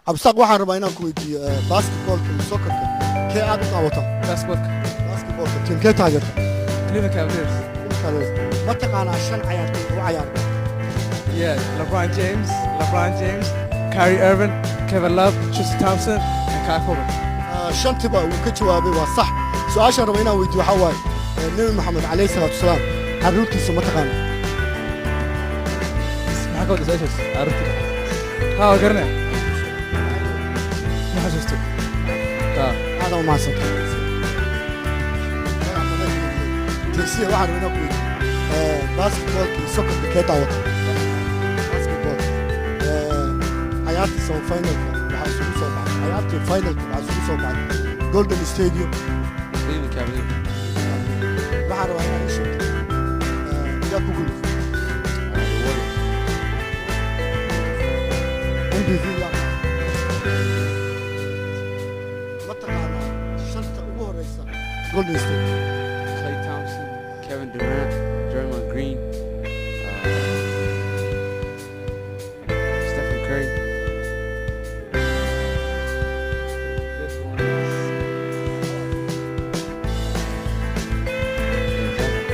Cabdisaaq, waxaan rabaa inaan ku weydiiyo basketballka iyo soccerka, kee aad u daawataa? Basketballka. Basketballka teamkee taageerta? Cleveland Cavaliers. Ma taqaanaa shan cayaartoy u cayaarta? Yeah, LeBron James, LeBron James, Kyrie Irving, Kevin Love, Tristan Thompson, and Kyle Korver. Shantiba uu ka jawaabay, waa sax. Su-aashaan raba inaan weydiiyo waxaa waaye, Nebi Maxamed calayhi salaatu wasalaam carruurtiisa ma taqaana? Maxaa ka wada su-aashaas? Carruurta. Ha, waa garanaya. Ma xasuusto. Ha. Aad u mahadsantay. Tirsiya, waxaan rabaa inaan ku weydiiyo basketballka iyo soccerka, kee daawata? Basketball. Cayaartii semifinalka waxaa isugu soo baxay, cayaartii finalka waxaa isugu soo baxay Golden State. Cleveland Cavaliers. Waxaan rabaa inaad ii sheegto yaa ku guuleystay? The Warriors. MVP yaa? Ma taqaanaa shanta ugu horeysa Golden State? Klay Thompson, Kevin Durant, Draymond Green, Stephen Curry. Fifth one is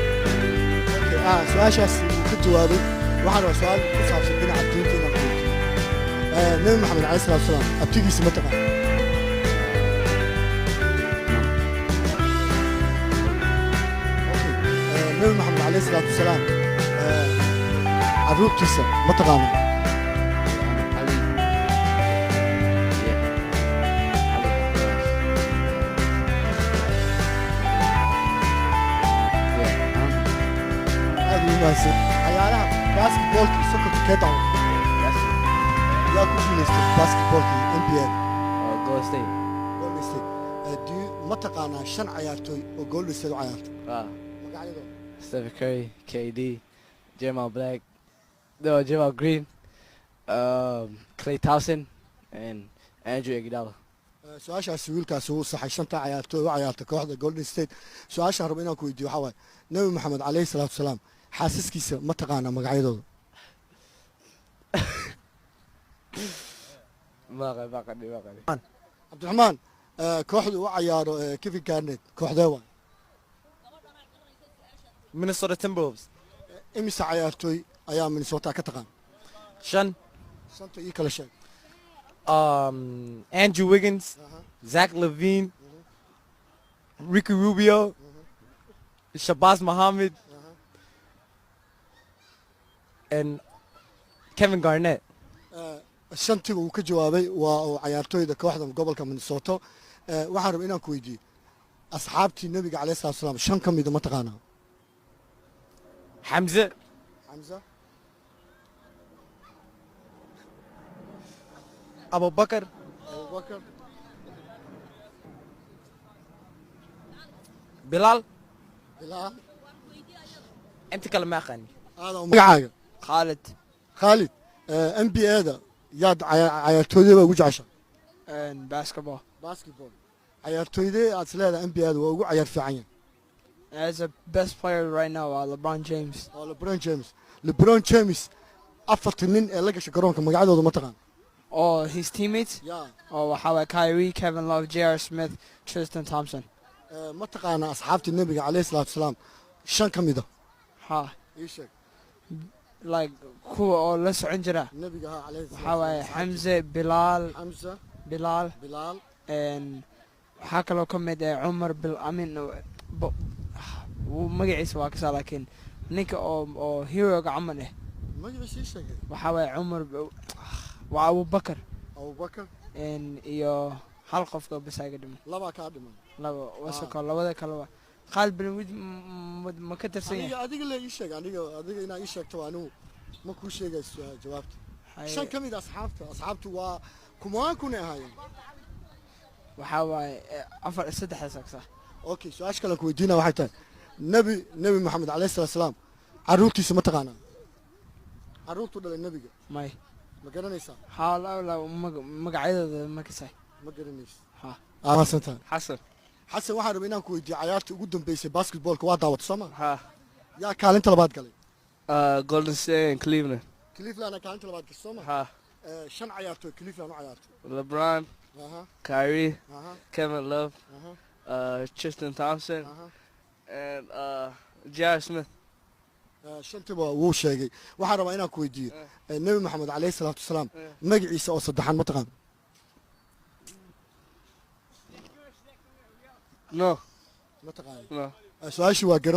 Okay, su-aashaas uu ka jawaabay. Waxaan rabaa su-aal ku saabsan dhinaca diinta inaan ku weydiiyo. Nebi Maxamed calayhi salaatu wasalaam abtigiisa ma taqaan? No. Okay. Nebi Maxamed calayhi salaatu wasalaam carruurtiisa ma taqaana? Ali. Yeah. Ali Abbas. Yeah. I don't know. Aad ugu mahadsan. Cayaaraha basketballka iyo soccerka, kee daawan? That's Yaa ku guuleystay basketballka iyo NBA? Golden State. Golden State. Ma taqaanaa shan cayaartooy oo Golden State u cayaarta? Magacyadooda? Stephen Curry, KD, Jeremiah Black, no, Jeremiah Green, Klay Thompson, and Andrew Iguodala. Su-aashaasi wiilkaasi wuu saxay, shanta cayaartooy u cayaarta kooxda Golden State. Su-aashaan rabo inaan ku weydiiyo waxaa waaye, Nebi Maxamed calayhi salaatu wasalaam xaasaskiisa ma taqaanaa magacyadooda? Ma qani. Cabdiraxmaan, kooxda u cayaaro Kevin Garnett, kooxdee waay? Minnesota Timberwolves. Imise cayaartooy ayaa Minnesota ka taqaan? Shan. Shanta ii kala sheeg. Andrew Wiggins, Zach LaVine, Ricky Rubio, Shabazz Muhammad, and Kevin Garnett. Shantiga uu ka jawaabay, waa uu cayaartooyda kooxda gobolka Minnesota. Waxaan rabay inaan ku weydiiyo, asxaabtii nebiga calayhi salatu wasalaam shan ka mida ma taqaanaa? Hamza, Xamza. Abu Bakr, Abubakar. Bilal, Bilaal. Inta kale ma aqaani. Aada magacaaga? Khalid. Khaalid, NBA da yaad cayaartooydee baa ugu jecesha? And basketball. Basketball. Cayaartooydee aad is leedahay NBA da waa ugu cayaar fiican yahay? As a best player right now, LeBron James. Oo LeBron James. LeBron James afarta nin ee la gasha garoonka magacyadooda ma taqaan? Oh, his teammates? Ya. Oh, how about Kyrie, Kevin Love, J.R. Smith, Tristan Thompson. Ma taqaanaa asxaabtii nebiga calayhi salaatu wasalaam shan ka mida? Ha. Ii sheeg. Like kuwa oo la socon jira? Nebiga, ha, calayhi Waxaa waaye Hamze, Bilal, Xamsa. Bilal, Bilaal. and waxaa kaloo ka mid ah Cumar Bil, I mean, magaciisa waa kasaa, laakiin ninka oo heroga camal ah. Magaciisa ii sheegay. Waxaa waaye Cumar, waa Abubakar. Abubakar. And iyo hal qofka bas aga dhiman. Labaa kaa dhiman. Laba wasako, labada kale waa Khalid bin Walid, ma ka tirsan yahay? Adiga le ii sheeg. Aniga adiga inaa ii sheegto, anigu ma kuu sheegayso jawaabta. Shan ka mid asxaabta, asxaabtu waa kumaan kunay ahaayeen. Waxaa waaye afar, saddexdaas agsa. Okay, su-aasha kale ku weydiina waxay tahay, nebi Maxamed calayhi salatu salaam carruurtiisa ma taqaanaa? Carruurtuu dhalay nebiga? May. Ma garanaysaa? Haa, la magacyadooda ma kasay. Ma garanaysa? Ha. Aa, mahadsantahay. Xasan. Xasan, waxaan rabay inaan ku weydiiyo, cayaartii ugu dambeysay basketballka waa daawato, soo ma? Ha. Yaa kaalinta labaad galay? Golden State and Cleveland. Cleveland kaalinta labaad gashay, soo ma? Ha. Shan cayaartooy Cleveland u cayaartay. LeBron, Kyrie, Kevin Love, Tristan Thompson, and J.R. Smith. Shantiba wuu sheegay. Waxaan rabaa inaan ku weydiiyo, Nebi Maxamed calayhi salaatu wasalaam magaciisa oo saddexan ma taqaan? No. Ma taqaan? No. Su-aashii waa garan.